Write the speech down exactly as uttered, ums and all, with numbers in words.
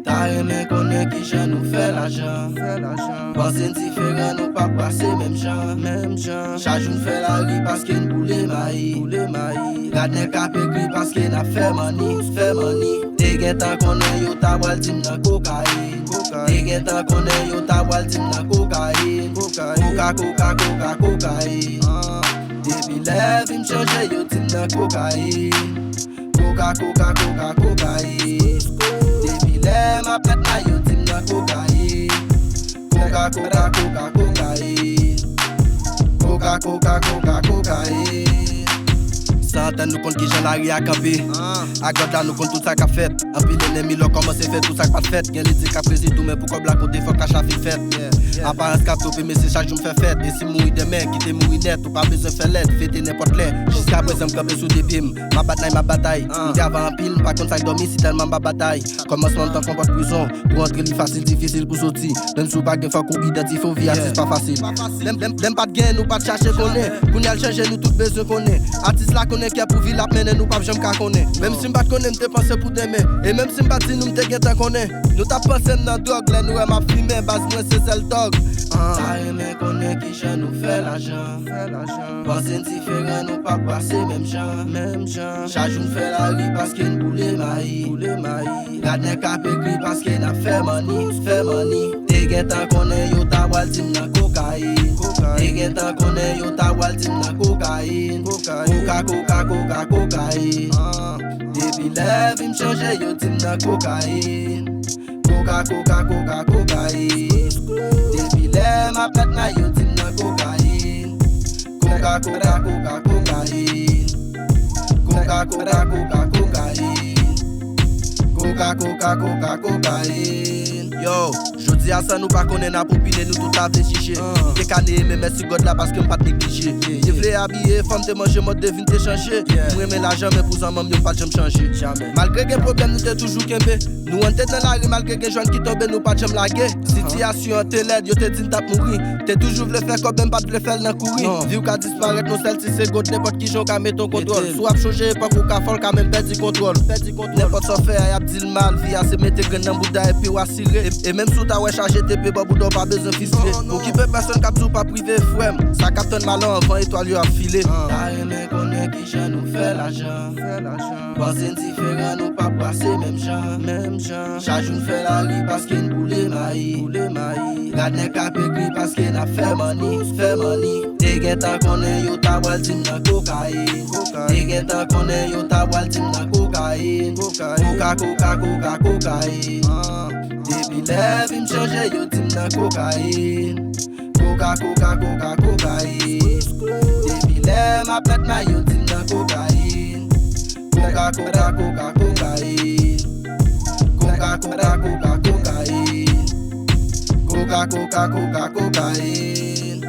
Ta renmen konnen kijan nou fè lajan. Fè lajan. Panse n diferan, nou p ap pase menm jan. Menm jan. Chak jou n fè lari paske n boule mayi. Boule mayi. Gad nèg k ap ekri paske n ap fè manni. Fè manni. Te gentan konnen yo ta pral di m nan kokayin. Kokayin. Te gentan konnen yo ta pral di m nan kokayin. Kokayin. Koka, koka, koka, kokayin. Ah. Depi lè vi m chanje, yo di m nan kokayin. Koka, koka, koka, kokayin. Depi lè m ap pèt la, yo di m nan kokayin. Koka, koka, koka, kokayin. Koka, koka, koka, kokayin. San antann nou konn kijan lari a kanpe. Ah. Ak gòd la nou konn tout sa k ap fèt. Anpil enemi lò kòmanse fè tout sa k pa t fèt. Gen lidè k ap rezi tou men pou kòb la konte fòk kach la fin fèt. Yeah, yeah. Aparans k ap twonpe mesye chak jou m fè fèt. E si m mouri demen, kite mouri nèt. Ou pa bezwen fè lèd, fete nenpòt lè. Jiska prezan m kanpe sou de pye m. M ap batay, m ap batay. M grave anpil, m pa konn sa k dòmi si tèlman m ap batay. Kòmansman m tankou yon pòt prizon. Pou antre li fasil, difisil pou soti. Menm si w pa gen fòk ou idantifye w, vi atis pa fasil. Lè m, lè m, lè m pa t gen, nou pa t chache konnen. Kounye a l chanje, nou tout bezwen konnen. Atis la konnen kè pou vi l ap mennen, nou p ap janm ka konnen. Menm si m pa t konnen, m te panse pou demen. E menm si m pa t di nou, m te gentan konnen. Nou t ap panse m nan dwòg, lè nou wè m ap fimen, baz mwen se sèl tòg. Ah. Ta renmen konnen kijan nou fè lajan. Fè lajan. Panse n diferan, nou p ap pase menm jan. Menm jan. Chak jou n fè lari paske n boule mayi. Boule mayi. Gad nèg k ap ekri paske n ap fè manni. Fè manni. Te gentan konnen yo ta pral di m nan kokayin. Kokayin. Te gentan konnen yo ta pral di m nan kokayin. Kokayin. Koka, koka, koka, kokayin. Ah. Depi lè vi m chanje, yo di m nan kokayin. Koka, koka, koka, kokayin. Depi lè m ap pèt la, yo di m nan kokayin. Koka, koka, koka, kokayin. Koka, koka, koka, kokayin. Koka, koka, koka, kokayin. Yo, jodi a san nou pa konnen n ap opine, nou tout ta vle chiche. M te ka neye men mèsi gòd la paske m pa t neglije. Te vle abiye, fanm te manje, mòd de vi n te chanje. M renmen lajan men pou zanmanm yo m pa t janm chanje. Malgre gen pwoblèm nou te toujou kenbe. Nou antre nan lari malgre gen jwèn ki tonbe, nou pa t janm lage. Sitiyasyon an te lèd, yo te di n t ap mouri. Te toujou vle fè kòb, men m pa t vle fè l nan kouri. Vi w ka disparèt, non sèl ti se gòd, nenpòt kijan w ka mete yon kontwòl. Si w ap chonje epòk ou ka fò, l ka menm pèdi kontwòl. Nenpòt sa w fè a, y ap di l mal, vi a se mete grenn nan bouda epi w asire. E, e menm si w ta wè chaje tepe bò bouda w pa bezwen fistre. Okipe pèsonn k ap di w p ap rive, frè m. Sa k ap tann malè anvan etwal yo ap file. Ta renmen konnen kijan nou fè lajan. Fè lajan. Panse n diferan, nou p ap pase menm jan. Menm jan. Chak jou n fè lari paske n boule mayi. Boule mayi. Gad nèg k ap ekri paske n ap fè manni. Fè manni. Te gentan konnen yo ta pral di m nan kokayin. Kokayin. Te gentan konnen yo ta pral di m nan kokayin. Kokayin. Koka, koka, koka, kokayin. Ah. Depi lè vi m chanje, yo di m nan kokayin. Koka, koka, koka, kokayin. Depi lè m ap pèt la, yo di m nan kokayin. Koka, koka, koka, kokayin. Koka, koka, koka, kokayin. Koka, koka, koka, kokayin.